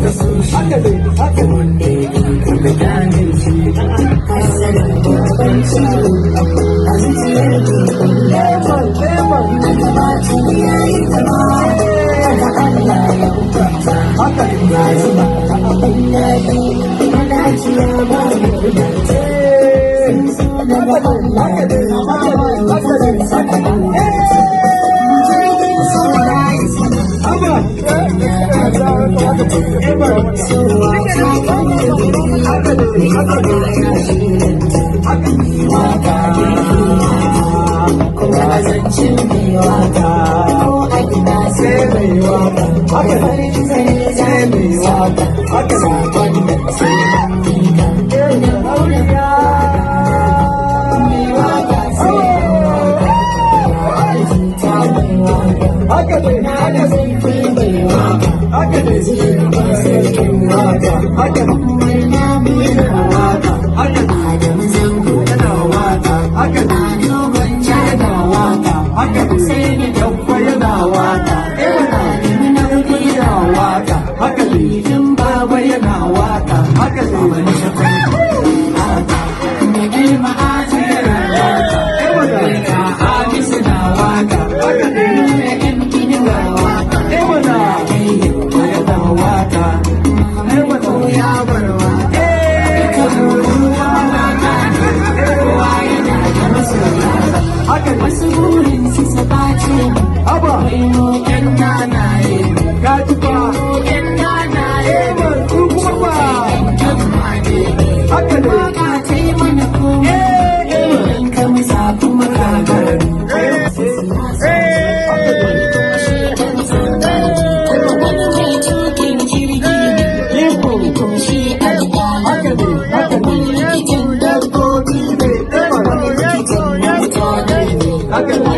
ka so shi. Haka ne, haka ne. Wanda ya ƙi ka gane shi. Hassada babban ciwo, a zuciyar ke kulla. Eman, eman. Gabata ya yi zama, haka Allah ya hukunta. Haka ne. Ga zuba ta abin daɗi, madaciya ba mu kudata. Eh. Sun so daga Allah, Haka ne, haka ne, haka ne, haka ne. Jirgin sama ya yi sama. Haba. Eman. Sowa ta kama Haka ne, haka ne. ya shiranta. Haka ne. Waka girki kuma azancin mai waka. Ko a ina sai mai waka. Haka ne. Farin zare Sai mai waka. Haka ne. Sakon da sai hakika. Eh, auriya. Mai waka sai waka. Ya mai waka. Haka ne, Na haka da ne. zurfi mai waka. Haka ne. Zurfa sarkin waka. Haka ne. Umar namu yana waka. Haka ne. Adamu Zango yana waka. Haka ne. Ado Gwanja yana waka. Haka ne. Sai ni Dabba yana waka. Adamu Nauyi yana waka. Haka ne. Idin Baba yana waka. Haka ne. Wani shakwai waka. Mai ilma yana waka. Eman. Ka Hamisu na waka. Haka ne. Nura M Inuwa waka. Eman. Yana waka. Eman ko ya bar waka. Eh. Duka mawaka ne. Kowa yana da masoya. Haka ne. Wasu burin su su ɓace mu. Haba. Wai mu ƴan nanaye. Ka ji fa. Mu ƴan nanaye. Eman, ku kuma fa. Jama'a ne. Haka ne. Waka ta yi mana komai. Eh, eh. Idan ka musa kuma ka gani. Wani kuma shi ɗan sanda ne. Wani mai tuƙin jirgi ne. Wani kuma shi alƙali. Haka ne, haka ne. Wani likitan dabbobi ne. Eman. Wani likitan na mutane ne. Haka ne.